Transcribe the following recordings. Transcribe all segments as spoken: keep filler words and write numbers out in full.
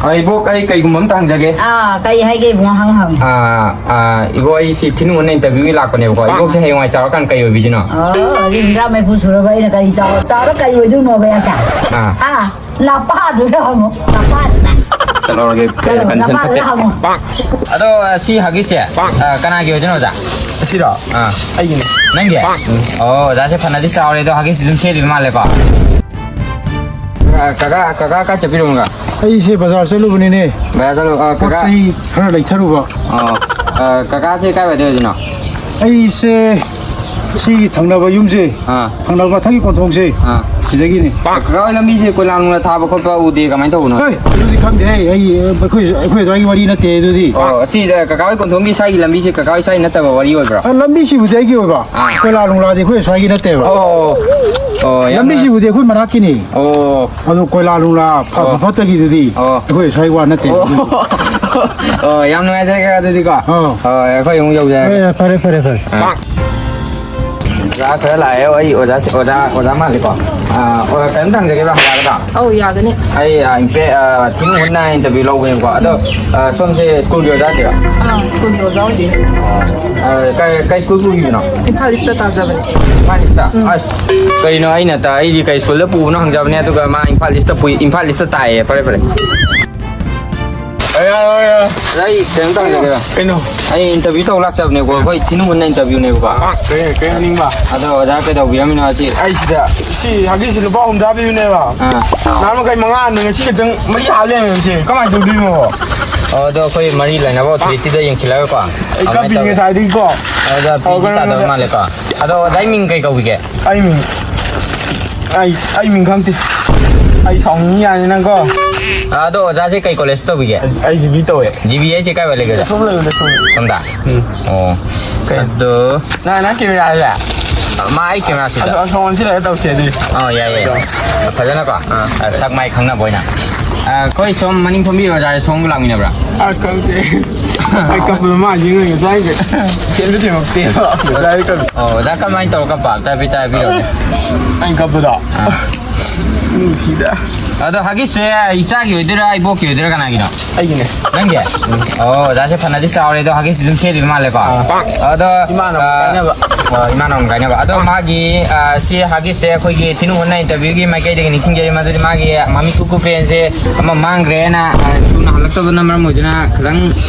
ꯑ, ꯏꯕꯣꯛ, ꯑꯩ ꯀꯩꯒꯨꯝꯕ ꯑꯝꯇ ꯍꯪꯖꯒꯦ꯫ ꯑꯥ, ꯀꯩ ꯍꯥꯏꯒꯦ ꯏꯕꯨꯡꯉꯣ? ꯍꯪꯉꯨ, ꯍꯪꯉꯨ꯫ ꯑꯥ, ꯑꯥ, ꯏꯕꯣꯛ, ꯑꯩ ꯁꯤ ꯊꯤꯅꯨꯡ ꯑꯣꯟꯅ interview ꯒꯤ ꯂꯥꯛꯄꯅꯦꯕꯀꯣ꯫ ꯏꯕꯣꯛꯁꯦ ꯍꯌꯦꯡꯋꯥꯏ ꯆꯥꯎꯔꯀꯥꯟꯗ ꯀꯩ ꯑꯣꯏꯕꯤꯗꯣꯏꯅꯣ? ꯑꯣ, ꯍꯧꯖꯤꯛ ꯍꯨꯝꯗ꯭ꯔꯥ ꯃꯔꯤꯐꯨ ꯁꯨꯔꯕ ꯑꯩꯅ ꯀꯔꯤ ꯆꯥꯎ-, ꯆꯥꯎꯔ ꯀꯔꯤ ꯑꯣꯏꯗꯣꯏꯅꯣꯕ ꯑꯩꯁꯦ? ꯑꯥ꯫ ꯍꯥ? ꯂꯄꯥꯗꯨꯗ ꯍꯪꯉꯨ, ꯂꯄꯥꯗꯨꯗ꯫ ꯆꯠꯂꯧꯔꯒꯦ, ꯆꯠꯂꯣ, condition ꯂꯄꯥꯗꯨꯗ ꯐꯠꯇꯦ꯫ ꯍꯪꯉꯨ꯫ ꯑꯗꯣ, ꯑ, ꯁꯤ ꯍꯒꯤꯁꯁꯦ, ꯑ, ꯀꯅꯥꯒꯤ ꯑꯣꯏꯗꯣꯏꯅꯣ, ꯑꯣꯖꯥ? ꯑꯁꯤꯔꯣ? ꯑꯥ꯫ ꯑꯩꯒꯤꯅꯦ꯫ ꯅꯪꯒꯤ? ꯎꯝ꯫ ꯑꯣ, ꯑꯣꯖꯥꯁꯦ ꯐꯅꯗꯤ ꯆꯥꯎꯔꯦ, ꯑꯗꯣ ꯍꯒꯤꯁ ꯑꯗꯨꯝ ꯁꯦꯠꯂꯤꯕ ꯃꯥꯜꯂꯦꯀꯣ? ꯑ, ꯀꯀꯥ, ꯀꯀꯥ ꯀꯥꯏ ꯆꯠꯄꯤꯔꯨꯕꯅꯣ? ꯑꯩꯁꯦ ꯕꯖꯥꯔ ꯆꯠꯂꯨꯕꯅꯤꯅꯦ꯫ ꯕꯖꯥꯔ ꯆꯠꯂꯨ-, ꯑ, ꯄꯣꯠ ꯀꯀꯥ꯫ ꯆꯩ ꯈꯔ ꯂꯩꯊꯔꯨꯕ꯫ ꯑꯣ, ꯑ, ꯀꯀꯥꯁꯦ ꯀꯥꯏꯋꯥꯏꯗꯩ ꯑꯣꯏꯗꯣꯏꯅꯣ? ꯑꯩꯁꯦ ꯁꯤꯒꯤ ꯊꯪꯅꯕ ꯌꯨꯝꯁꯦ, ꯑꯥ꯫ ꯊꯪꯅꯕ ꯃꯊꯪꯒꯤ ꯀꯣꯟꯊꯣꯡꯁꯦ, ꯑꯥ꯫ ꯁꯤꯗꯒꯤꯅꯦ꯫ ꯀꯀꯥ ꯍꯣꯏ ꯂꯝꯕꯤꯁꯦ ꯀꯣꯏꯂꯥ ꯅꯨꯡꯂꯥ ꯊꯥꯕ ꯈꯣꯠꯄ ꯎꯗꯦ, ꯀꯃꯥꯏꯅ ꯇꯧꯕꯅꯣ? ꯍꯣꯏ, ꯑꯗꯨꯗꯤ ꯈꯪꯗꯦ꯫ ꯑꯩ, ꯑꯩ, ꯑꯩꯈꯣꯏ, ꯑꯩꯈꯣꯏ ꯑꯗ꯭ꯋꯥꯏꯒꯤ ꯋꯥꯔꯤ ꯅꯠꯇꯦ ꯑꯗꯨꯗꯤ꯫ ꯑꯣ, ꯑꯁꯤ, ꯑ, ꯀꯀꯥ ꯍꯣꯏ ꯀꯣꯟꯊꯣꯡꯒꯤ ꯁ꯭ꯋꯥꯏꯒꯤ ꯂꯝꯕꯤꯁꯦ ꯀꯀꯥ ꯍꯣꯏ ꯁ꯭ꯋꯥꯏ ꯅꯠꯇꯕ ꯋꯥꯔꯤ ꯑꯣꯏꯕ꯭ꯔꯣ? ꯑ, ꯂꯝꯕꯤꯁꯤꯕꯨꯗꯤ ꯑꯩꯒꯤ ꯑꯣꯏꯕ꯫ ꯑꯥ꯫ ꯀꯣꯏꯂꯥ ꯅꯨꯡꯂꯥꯗꯤ ꯑꯩꯈꯣꯏ ꯁ꯭ꯋꯥꯏꯒꯤ ꯅꯠꯇꯦꯕ꯫ ꯑꯣ, ꯑꯣ, ꯌꯥꯝꯅ ꯂꯝꯕꯤꯁꯤꯕꯨꯗꯤ ꯑꯩꯈꯣꯏ ꯃꯅꯥꯛꯀꯤꯅꯤ꯫ ꯑꯣ꯫ ꯑꯗꯣ ꯀꯣꯏꯂꯥ ꯅꯨꯡꯂꯥ ꯐ-, ꯑꯣ꯫ ꯐꯠꯇꯒꯤꯗꯨꯗꯤ ꯑꯣ꯫ ꯑꯩꯈꯣꯏ ꯁ꯭ꯋꯥꯏ ꯋꯥ ꯅꯠꯇꯦ꯫ ꯑꯣ꯫ ꯑꯣ, ꯌꯥꯝ ꯅꯨꯡꯉꯥꯏꯖꯔꯦ ꯀꯀꯥ ꯑꯗꯨꯗꯤꯀꯣ꯫ ꯑꯣ꯫ ꯍꯣꯏ, ꯑꯩꯈꯣꯏ ꯑꯃꯨꯛ ꯌꯧꯖꯔꯒꯦ꯫ ꯍꯣꯏ, ꯐꯔꯦ, ꯐꯔꯦ, ꯐꯔꯦ꯫ ꯑꯥ꯫ ꯑꯣꯖꯥ ꯈꯔ ꯂꯥꯛꯑꯦ, ꯑꯩ ꯑꯣꯖꯥ, ꯑꯣꯖꯥ, ꯑꯣꯖꯥ ꯃꯥꯜꯂꯦꯀꯣ꯫ ꯑꯥ, ꯑꯣ, ꯀꯩꯅꯣꯝꯇ ꯍꯪꯖꯒꯦꯕ, ꯌꯥꯒꯗ꯭ꯔꯥ? ꯑꯧ, ꯌꯥꯒꯅꯤ꯫ ꯑꯩ, ꯑꯥ, ꯏꯝꯄꯦ-, ꯑꯥ, ꯊꯤꯅꯨꯡ ꯍꯣꯏꯅ interview ꯂꯧꯕꯅꯦꯕꯀꯣ꯫ ꯑꯗꯣ, ꯑꯥ, ꯁꯣꯝꯁꯦ ꯁ꯭ꯀꯨꯜꯒꯤ ꯑꯣꯖꯥ ꯑꯣꯏꯗꯣꯏꯔꯣ? ꯑꯥ, ꯁ꯭ꯀꯨꯜꯒꯤ ꯑꯣꯖꯥ ꯑꯣꯏꯗꯣꯏꯅꯦ꯫ ꯑꯥ, ꯀꯩ, ꯀꯩ ꯁ꯭ꯀꯨꯜ ꯄꯨꯈꯤꯕꯅꯣ? ꯏꯝꯐꯥꯜ ꯏꯁꯇ ꯇꯥꯖꯕꯅꯦ꯫ ꯏꯝꯐꯥꯜ ꯏꯁꯇ? ꯎꯝ꯫ ꯑꯁ, ꯀꯩꯅꯣ, ꯑꯩꯅ ꯇ-, ꯑꯩꯗꯤ ꯀꯩ ꯁ꯭ꯀꯨꯜꯗ ꯄꯨꯕꯅꯣ ꯍꯪꯖꯕꯅꯦ, ꯑꯗꯨꯒ ꯃꯥ ꯏꯝꯐꯥꯜ ꯏꯁꯇ ꯄꯨꯏ, ꯏꯝꯐꯥꯜ ꯏꯁꯇ ꯇꯥꯏꯌꯦ꯫ ꯐꯔꯦ, ꯐꯔꯦ꯫ ꯑꯌꯥ, ꯑꯌꯥ꯫ ꯑꯣꯖꯥ, ꯑꯩ ꯀꯩꯅꯣꯝꯇ ꯍꯪꯖꯒꯦꯕ꯫ ꯀꯩꯅꯣ? ꯑꯩ interview ꯇꯧ ꯂꯥꯛꯆꯕꯅꯦꯀꯣ, ꯑꯩꯈꯣꯏ ꯊꯤꯅꯨꯡ ꯍꯣꯏꯅ interview ꯅꯦꯕꯀꯣ꯫ ꯀꯩ, ꯀꯩ ꯍꯥꯏꯅꯤꯡꯕ? ꯑꯗꯣ ꯑꯣꯖꯥ ꯀꯩꯗꯧꯕꯤꯔꯝꯃꯤꯅꯣ ꯁꯤ? ꯑꯩ ꯁꯤꯗ, ꯁꯤ ꯍꯒꯤꯁꯁꯤ ꯂꯨꯄꯥ ꯍꯨꯝꯗ꯭ꯔꯥ ꯄꯤꯕꯅꯦꯕ꯫ ꯑꯥ꯫ ꯅꯍꯥꯟ ꯃꯈꯩ ꯃꯉꯥ ꯍꯥꯟꯕꯅꯦ, ꯉꯁꯤ ꯈꯛꯇꯪ ꯃꯔꯤ ꯍꯥꯜ ꯂꯩꯔꯝꯃꯦ ꯁꯦ꯫ ꯀꯃꯥꯏꯅ ꯇꯧꯗꯣꯏꯅꯣ? ꯑꯣ, ꯑꯗꯣ ꯑꯩꯈꯣꯏ ꯃꯔꯤ ꯂꯩꯅꯕ authority ꯗ ꯌꯦꯡꯁꯤꯜꯂꯒꯀꯣ꯫ ꯑꯩ ꯑꯗꯨꯃꯥꯏꯅ ꯀꯞꯄꯤꯅꯤ ꯇꯧꯋꯦ꯫ ꯉꯁꯥꯏꯗꯒꯤꯀꯣ꯫ ꯑꯗꯣ ꯑꯣ, ꯄꯤꯗꯤ ꯀꯩꯅꯣ, ꯇꯥꯗꯕ ꯀꯩꯅꯣ꯫ ꯃꯥꯜꯂꯦꯀꯣ꯫ ꯑꯗꯣ ꯑꯣꯖꯥꯒꯤ ꯃꯤꯡ ꯀꯩ ꯀꯧꯕꯤꯒꯦ? ꯑꯩ ꯃꯤꯡ, ꯑꯩ, ꯑꯩ ꯃꯤꯡ ꯈꯪꯗꯦ꯫ ꯑꯩ ꯁꯥꯎꯅꯤꯡꯉꯤ ꯌꯥꯅꯤ ꯅꯪꯀꯣ꯫ ꯑꯗꯣ ꯑꯣꯖꯥꯁꯦ ꯀꯩ college ꯇꯧꯕꯤꯒꯦ? ꯑꯩ G B ꯇꯧꯋꯦ꯫ G B ꯍꯥꯏꯁꯦ ꯀꯥꯏ ꯋꯥꯏ ꯂꯩꯒꯦ? ꯁꯣꯝ ꯂꯩꯕꯅꯦ, ꯁꯣꯝ꯫ ꯁꯣꯝꯗ? ꯎꯝ꯫ ꯑꯣ꯫ ꯀꯩ? ꯑꯗꯣ ꯅꯪ, ꯅꯪ camera ꯁꯦ? ꯃꯥ ꯑꯩ camera ꯁꯤꯗ꯫ ꯑꯁ, ꯑꯁ, ꯁꯣꯝ ꯑꯣꯟꯁꯤꯜꯂꯒ ꯇꯧꯁꯦ ꯑꯗꯨꯗꯤ꯫ ꯑꯣ, ꯌꯥꯏ, ꯌꯥꯏ꯫ ꯐꯖꯅꯀꯣ? ꯑꯥ꯫ ꯑ, ꯁꯛ ꯃꯥꯏ ꯈꯪꯅꯕ ꯑꯣꯏꯅ꯫ ꯑ, ꯑꯩꯈꯣꯏ ꯁꯣꯝ ꯃꯅꯤꯡ ꯐꯝꯕꯤꯔꯣ ꯑꯣꯖꯥ, ꯁꯣꯝꯒ ꯂꯥꯛꯃꯤꯟꯅꯕ꯭ꯔꯥ? ꯑꯁ, ꯈꯪꯗꯦ꯫ ꯑꯩ ꯀꯞꯄꯗꯣ ꯃꯥ ꯌꯦꯡꯉꯒ ꯉꯁꯥꯏꯒꯤ ꯊꯦꯝꯁꯨ ꯊꯦꯝꯃꯛꯇꯦꯕ꯫ ꯉꯁꯥꯏ ꯀꯞꯄꯤ꯫ ꯑꯣ, ꯑꯣꯖꯥ ꯀꯃꯥꯏꯅ ꯇꯧꯔ ꯀꯞꯄ? ꯑꯝꯇ ꯍꯥꯏꯐꯦꯠ ꯍꯥꯏꯕꯤꯔꯛꯑꯣꯅꯦ꯫ ꯑꯩꯅ ꯀꯞꯄꯗꯣ? ꯑꯥ꯫ ꯅꯨꯡꯁꯤꯗ꯫ ꯑꯗꯣ ꯍꯒꯤꯁꯁꯦ ꯏꯆꯥꯒꯤ ꯑꯣꯏꯗꯣꯏꯔꯥ, ꯏꯕꯣꯛꯀꯤ ꯑꯣꯏꯗꯣꯏꯔꯥ, ꯀꯅꯥꯒꯤꯅꯣ? ꯑꯩꯒꯤꯅꯦ꯫ ꯅꯪꯒꯤ? ꯑꯣ, ꯑꯣꯖꯥꯁꯦ ꯐꯅꯗꯤ ꯆꯥꯎꯔꯦ, ꯑꯗꯣ ꯍꯒꯤꯁ ꯑꯗꯨꯝ ꯁꯦꯠꯂꯤꯕ ꯃꯥꯜꯂꯦꯀꯣ꯫ ꯑꯥ꯫ ꯑꯗꯣ, ꯏꯃꯥꯅ ꯑꯃꯨꯛ ꯑꯥ, ꯀꯥꯏꯅꯕ꯫ ꯑꯣ, ꯏꯃꯥꯅ ꯑꯃꯨꯛ ꯀꯥꯏꯅꯕ꯫ ꯑꯗꯣ ꯃꯥꯒꯤ, ꯑꯥ, ꯁꯤ ꯍꯒꯤꯁꯁꯦ ꯑꯩꯈꯣꯏꯒꯤ ꯊꯤꯅꯨ ꯍꯣꯟꯅ interview ꯒꯤ ꯃꯥꯏꯀꯩꯗꯒꯤ ꯅꯤꯡꯁꯤꯡꯖꯔꯤ, ꯃꯗꯨꯗꯤ ꯃꯥꯒꯤ ꯃꯃꯤꯠ ꯀꯨ ꯀꯨꯞꯄꯦꯟꯁꯦ ꯑꯃ ꯃꯥꯡꯈ꯭ꯔꯦꯅ, ꯑꯥ, ꯊꯨꯅ ꯍꯜꯂꯛꯇꯕꯅ ꯃꯔꯝ ꯑꯣꯏꯗꯨꯅ ꯈꯤꯇꯪ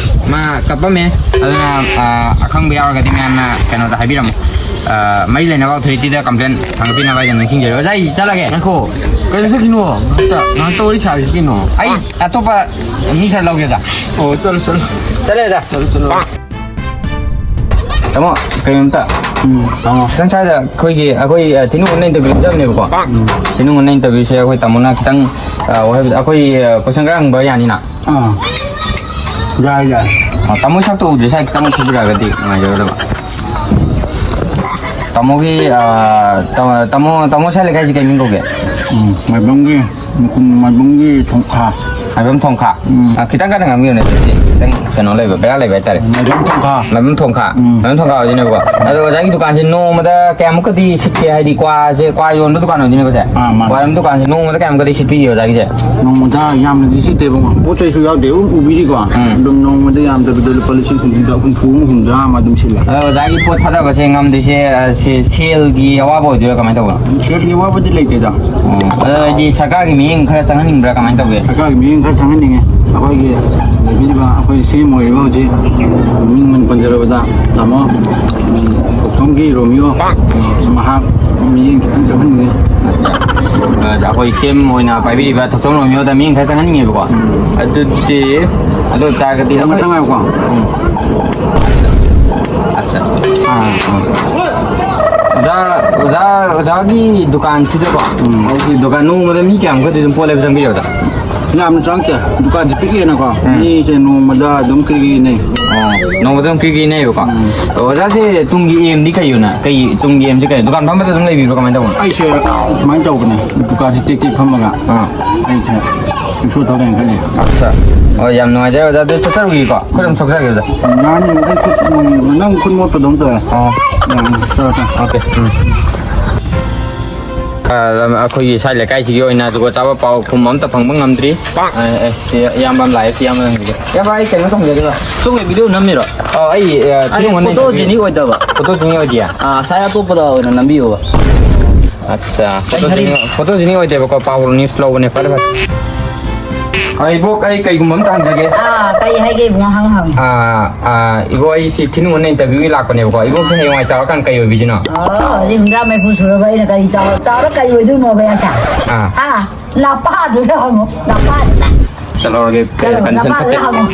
ꯃꯥ ꯀꯞꯄꯝꯃꯦ꯫ ꯑꯗꯨꯅ, ꯑꯥ, ꯑꯈꯪꯕ ꯌꯥꯎꯔꯒꯗꯤ ꯃꯌꯥꯝꯅ ꯀꯩꯅꯣꯗ ꯍꯥꯏꯕꯤꯔꯝꯃꯣ꯫ ꯑꯥ, ꯃꯔꯤ ꯂꯩꯅꯕ authority ꯗ complain ꯊꯥꯡꯒꯠꯄꯤꯅꯕ ꯍꯥꯏꯗꯅ ꯅꯤꯡꯁꯤꯡꯖꯔꯤ꯫ ꯑꯣꯖꯥ, ꯑꯩ ꯆꯠꯂꯒꯦ꯫ ꯉꯥꯏꯈꯣ꯫ ꯀꯩꯅꯣ ꯆꯠꯈꯤꯅꯣ? ꯉꯥꯏꯍꯥꯛꯇ, ꯉꯥꯏꯍꯥꯛꯇ ꯋꯥꯔꯤ ꯁꯥꯈꯤꯁꯤ ꯀꯩꯅꯣ꯫ ꯑꯩ ꯑꯇꯣꯞꯄ ꯃꯤ ꯈꯔ ꯂꯧꯒꯦ, ꯑꯣꯖꯥ꯫ ꯑꯣ, ꯆꯠꯂꯣ, ꯆꯠꯂꯣ꯫ ꯆꯠꯂꯦ, ꯑꯣꯖꯥ꯫ ꯆꯠꯂꯣ, ꯆꯠꯂꯣ꯫ ꯇꯥꯃꯣ, ꯀꯩꯅꯣꯝꯇ꯫ ꯎꯝ, ꯇꯥꯃꯣ꯫ ꯈꯤꯇꯪ ꯁ꯭ꯋꯥꯏꯗ ꯑꯩꯈꯣꯏꯒꯤ, ꯑꯩꯈꯣꯏ, ꯑ, ꯊꯤꯅꯨꯡꯒꯅ interview ꯆꯠꯂꯝꯅꯦꯕꯀꯣ꯫ ꯎꯝ꯫ ꯊꯤꯅꯨꯡꯒꯅ interview ꯁꯦ ꯑꯩꯈꯣꯏ ꯇꯥꯃꯣꯅ ꯈꯤꯇꯪ, ꯑ, ꯋꯥꯍꯩ, ꯑꯩꯈꯣꯏ, ꯑ, question ꯈꯔ ꯍꯪꯕ ꯌꯥꯅꯤꯅ? ꯑꯥ꯫ ꯌꯥꯏ, ꯌꯥꯏ꯫ ꯑ, ꯇꯥꯃꯣ ꯁꯛꯇꯣ ꯎꯗ꯭ꯔꯤ, ꯁ꯭ꯋꯥꯏ ꯈꯤꯇꯪ ꯊꯣꯛꯄꯤꯔꯛꯑꯒꯗꯤ ꯅꯨꯡꯉꯥꯏꯖꯒꯗꯕ꯫ ꯇꯥꯃꯣꯒꯤ, ꯑ, ꯇꯥ-, ꯇꯥꯃꯣ, ꯇꯥꯃꯣ ꯁ꯭ꯋꯥꯏ ꯂꯩꯀꯥꯏꯁꯤ ꯀꯩ ꯃꯤꯡ ꯀꯧꯒꯦ? ꯎꯝ, ꯃꯥꯏꯕꯝꯒꯤ, ꯃꯥꯏꯕꯝꯒꯤ ꯊꯣꯡꯈꯥ꯫ ꯃꯥꯏꯕꯝ ꯊꯣꯡꯈꯥ? ꯎꯝ꯫ ꯑ, ꯈꯤꯇꯪ ꯀꯟꯅ ꯉꯥꯡꯕꯤꯌꯨꯅꯦ, ꯑꯗꯨꯗꯤ ꯈꯤꯇꯪ ꯀꯩꯅꯣ ꯂꯩꯕ, ꯕꯦꯔꯥ ꯂꯩꯕ ꯍꯥꯏꯇꯥꯔꯦ꯫ ꯃꯥꯏꯕꯝ ꯊꯣꯡꯈꯥ꯫ ꯃꯥꯏꯕꯝ ꯊꯣꯡꯈꯥ꯫ ꯎꯝ꯫ ꯃꯥꯏꯕꯝ ꯊꯣꯡꯈꯥ ꯑꯣꯏꯗꯣꯏꯅꯦꯕꯀꯣ꯫ ꯑꯗꯣ ꯑꯣꯖꯥꯒꯤ ꯗꯨꯀꯥꯟꯁꯦ ꯅꯣꯡꯃꯗ ꯀꯌꯥꯃꯨꯛꯀꯗꯤ ꯁꯤꯠꯀꯦ? ꯍꯥꯏꯗꯤ ꯀ꯭ꯋꯥꯁꯦ, ꯀ꯭ꯋꯥ ꯌꯣꯟꯕ ꯗꯨꯀꯥꯟ ꯑꯣꯏꯗꯣꯏꯅꯦꯀꯣ ꯁꯦ? ꯑꯥ, ꯃꯥꯅꯦ꯫ ꯀ꯭ꯋꯥ ꯌꯣꯟꯕ ꯗꯨꯀꯥꯟꯁꯦ ꯅꯣꯡꯃꯗ ꯀꯌꯥꯃꯨꯛꯀꯗꯤ ꯁꯤꯠꯄꯤꯒꯦ ꯑꯣꯖꯥꯒꯤꯁꯦ? ꯅꯣꯡꯃꯗ ꯌꯥꯝꯅꯗꯤ ꯁꯤꯠꯇꯦꯕꯀꯣ꯫ ꯄꯣꯠ ꯆꯩꯁꯨ ꯌꯥꯎꯗꯦ, ꯑꯗꯨꯝ ꯎꯕꯤꯔꯤꯀꯣ꯫ ꯎꯝ꯫ ꯑꯗꯨꯝ ꯅꯣꯡꯃꯗ ꯌꯥꯝꯗꯕꯤꯗ ꯂꯨꯄꯥ ꯂꯤꯁꯤꯡ ꯍꯨꯝꯐꯨ, ꯍꯨꯝꯐꯨ ꯑꯃ, ꯍꯨꯝꯗ꯭ꯔꯥ ꯑꯃ ꯑꯗꯨꯝ ꯁꯤꯠꯂꯦ꯫ ꯑꯗꯣ ꯑꯣꯖꯥꯒꯤ ꯄꯣꯠ ꯊꯥꯗꯕꯁꯦ ꯉꯝꯗ꯭ꯔꯤꯁꯦ, ꯑ, ꯁꯦ-, ꯁꯦꯜꯒꯤ ꯑꯋꯥꯕ ꯑꯣꯏꯗꯣꯏꯔꯥ, ꯀꯃꯥꯏꯅ ꯇꯧꯕꯅꯣ? ꯁꯦꯜꯒꯤ ꯑꯋꯥꯕꯗꯤ ꯂꯩꯇꯦꯗ꯫ ꯑꯣ, ꯑꯗꯣ ꯍꯥꯏꯗꯤ ꯁꯔꯀꯥꯔꯒꯤ ꯃꯤꯠꯌꯦꯡ ꯈꯔ ꯆꯪꯍꯟꯅꯤꯡꯕ꯭ꯔꯥ, ꯀꯃꯥꯏꯅ ꯇꯧꯒꯦ? ꯁꯔꯀꯥꯔꯒꯤ ꯃꯤꯠꯌꯦꯡ ꯈꯔ ꯆꯪꯍꯟꯅꯤꯡꯉꯦ꯫ ꯑꯩꯈꯣꯏꯒꯤ ꯂꯩꯕꯤꯔꯤꯕ ꯑꯩꯈꯣꯏ ꯁꯤ ꯑꯦꯝ ꯑꯣꯏꯔꯤꯕ ꯍꯧꯖꯤꯛ ꯃꯤꯡ ꯑꯣꯏꯅ ꯄꯟꯖꯔꯕꯗ ꯇꯥꯃꯣ, ꯎꯝ, ꯊꯣꯛꯆꯣꯝꯒꯤ ꯔꯣꯃꯤꯌꯣ, ꯃꯍꯥꯛ ꯃꯤꯠꯌꯦꯡ ꯈꯤꯇꯪ ꯆꯪꯍꯟꯅꯤꯡꯉꯦ꯫ ꯑꯠꯆꯥ꯫ ꯑ, ꯑꯩꯈꯣꯏ ꯁꯤ ꯑꯦꯝ ꯑꯣꯏꯅ ꯄꯥꯏꯕꯤꯔꯤꯕ ꯊꯣꯛꯆꯣꯝ ꯔꯣꯃꯤꯌꯣꯗ ꯃꯤꯠꯌꯦꯡ ꯈꯔ ꯆꯪꯍꯟꯅꯤꯡꯉꯦꯕꯀꯣ꯫ ꯎꯝ꯫ ꯑꯗꯨꯗꯤ, ꯑꯗꯨ ꯑꯣꯏꯇꯥꯔꯒꯗꯤ ꯑꯃꯇꯪ ꯑꯩꯈꯣꯏ ꯉꯥꯏꯌꯨꯀꯣ꯫ ꯎꯝ꯫ ꯑꯠꯆꯥ꯫ ꯑꯥ, ꯑꯥ꯫ ꯑꯣꯖꯥ, ꯑꯣꯖꯥ, ꯑꯣꯖꯥꯒꯤ ꯗꯨꯀꯥꯟꯁꯤꯗꯀꯣ, ꯎꯝ꯫ ꯍꯧꯖꯤꯛ ꯗꯨꯀꯥꯟ ꯅꯣꯡꯃꯗ ꯃꯤ ꯀꯌꯥꯃꯨꯛꯀꯗꯤ ꯑꯗꯨꯝ ꯄꯣꯠ ꯂꯩꯕ ꯆꯪꯕꯤꯔꯕꯗ? ꯌꯥꯝꯅ ꯆꯪꯉꯛꯇꯦ꯫ ꯗꯨꯀꯥꯟꯁꯦ ꯄꯤꯛꯏꯅꯀꯣ, ꯎꯝ꯫ ꯃꯤꯁꯦ ꯅꯣꯡꯃꯗ ꯑꯗꯨꯝ ꯀ꯭ꯔꯤ ꯀ꯭ꯔꯤ ꯏꯟꯅꯩ꯫ ꯑꯣ, ꯅꯣꯡꯃꯗ ꯑꯗꯨꯝ ꯀ꯭ꯔꯤ ꯀ꯭ꯔꯤ ꯏꯟꯅꯩꯌꯦꯕꯀꯣ? ꯎꯝ꯫ ꯑꯣꯖꯥꯁꯦ ꯇꯨꯡꯒꯤ aim ꯗꯤ ꯀꯩ ꯑꯣꯏꯅ, ꯀꯩ, ꯇꯨꯡꯒꯤ aim ꯁꯦ ꯀꯩ? ꯗꯨꯀꯥꯟ ꯐꯝꯕꯗ ꯑꯗꯨꯝ ꯂꯩꯕꯤꯕ꯭ꯔꯣ, ꯀꯃꯥꯏꯅ ꯇꯧꯕꯅꯣ? ꯑꯩꯁꯦ ꯁꯨꯃꯥꯏꯅ ꯇꯧꯕꯅꯦ, ꯗꯨꯀꯥꯟꯁꯦ ꯇꯦꯛ ꯇꯦꯛ ꯐꯝꯃꯒ ꯑꯥ꯫ ꯑꯩꯁꯦ ꯔꯤꯛꯁꯣ ꯊꯧꯔ ꯂꯩꯅ ꯈꯜꯂꯤ꯫ ꯑꯠꯆꯥ꯫ ꯍꯣꯏ, ꯌꯥꯝ ꯅꯨꯡꯉꯥꯏꯖꯔꯦ ꯑꯣꯖꯥ꯫ ꯑꯗꯨ ꯆꯠꯆꯔꯨꯒꯦꯀꯣ꯫ ꯈꯨꯠ ꯑꯃ ꯁꯣꯛꯆꯔꯒꯦ ꯑꯣꯖꯥ꯫ ꯅꯍꯥꯟ ꯅꯪ ꯈꯨꯠ, ꯎꯝ, ꯅꯪ ꯈꯨꯠ ꯃꯣꯠꯄꯗꯧꯅ ꯇꯧꯋꯦ꯫ ꯑꯣ꯫ ꯎꯝ, ꯆꯠꯂꯣ, ꯆꯠꯂꯣ꯫ ꯑꯣꯀꯦ꯫ ꯎꯝ꯫ ꯑꯩꯈꯣꯏꯒꯤ ꯁ꯭ꯋꯥꯏ ꯂꯩꯀꯥꯏꯁꯤꯒꯤ ꯑꯣꯏꯅ ꯖꯨꯒꯣꯠ ꯆꯥꯕ ꯄꯥꯎ ꯈꯨꯝ ꯑꯝꯇ ꯐꯪꯕ ꯉꯝꯗ꯭ꯔꯤ꯫ ꯑ, ꯑꯦ, ꯁꯤ ꯏꯌꯥꯝꯕ ꯑꯃ ꯂꯥꯛꯑꯦ, ꯁꯤ ꯏꯌꯥꯝꯕ ꯍꯪꯕꯤꯒꯦ꯫ ꯏꯌꯥꯝꯕ, ꯑꯩ ꯀꯩꯅꯣ ꯇꯧꯖꯒꯦꯕ꯫ ꯁꯣꯝꯒꯤ ꯚꯤꯗꯤꯑꯣ ꯅꯝꯃꯤꯔꯣ? ꯑ, ꯑꯩ, ꯑ, ꯑꯩ ꯊꯤꯔꯨꯡ ꯐꯣꯇꯣ ꯍꯣꯟꯅ ꯖꯦꯅꯤꯛ ꯑꯣꯏꯗꯕ꯫ ꯐꯣꯇꯣ ꯖꯦꯅꯤꯛ ꯑꯣꯏꯗꯤꯌꯦ? ꯑꯥ, ꯁꯥꯏ ꯑꯇꯣꯞꯄꯗ ꯑꯣꯏꯅ ꯅꯝꯕꯤꯌꯣꯕ꯫ ꯑꯠꯆꯥ, ꯐꯣꯇꯣ ꯖꯦꯅꯤꯛ, ꯐꯣꯇꯣ ꯖꯦꯅꯤꯛ ꯑꯣꯏꯗꯦꯕꯀꯣ, ꯄꯥꯎ ꯅ꯭ꯌꯨꯁ ꯂꯧꯕꯅꯦ꯫ ꯐꯔꯦ, ꯐꯔꯦ꯫ ꯑ, ꯏꯕꯣꯛ, ꯑꯩ ꯀꯩꯒꯨꯝꯕ ꯑꯝꯇ ꯍꯪꯖꯒꯦ꯫ ꯑꯥ, ꯀꯩ ꯍꯥꯏꯒꯦ ꯏꯕꯨꯡꯉꯣ? ꯍꯪꯉꯣ, ꯍꯪꯉꯣ꯫ ꯑꯥ, ꯑꯥ, ꯏꯕꯣꯛ, ꯑꯩ ꯁꯤ ꯊꯤꯅꯨꯡ ꯍꯣꯟꯅ ꯏꯟꯇꯔꯚꯤꯌꯨꯒꯤ ꯂꯥꯛꯄꯅꯦꯕꯀꯣ꯫ ꯏꯕꯣꯛꯁꯦ ꯍꯌꯦꯡꯋꯥꯏ ꯆꯥꯎꯔꯀꯥꯟꯗ ꯀꯩ ꯑꯣꯏꯕꯤꯗꯣꯏꯅꯣ? ꯑꯣ, ꯍꯧꯖꯤꯛ ꯍꯨꯝꯗ꯭ꯔꯥ ꯃꯔꯤꯐꯨ ꯁꯨꯔꯕ ꯑꯩꯅ ꯀꯔꯤ ꯆꯥꯎ-, ꯆꯥꯎꯔ ꯀꯔꯤ ꯑꯣꯏꯗꯣꯏꯅꯣꯕ, ꯌꯥꯆꯥ? ꯑꯥ꯫ ꯍꯥ? ꯅꯄꯥꯗꯨꯗ ꯍꯪꯉꯣ, ꯅꯄꯥꯗꯨꯗ꯫ ꯆꯠꯂꯧꯔꯒꯦ, ꯆꯠꯂꯣ, ꯀꯟꯗꯤꯁꯟ ꯅꯄꯥꯗꯨꯗ ꯐꯠꯇꯦ꯫ ꯍꯪꯉꯣ꯫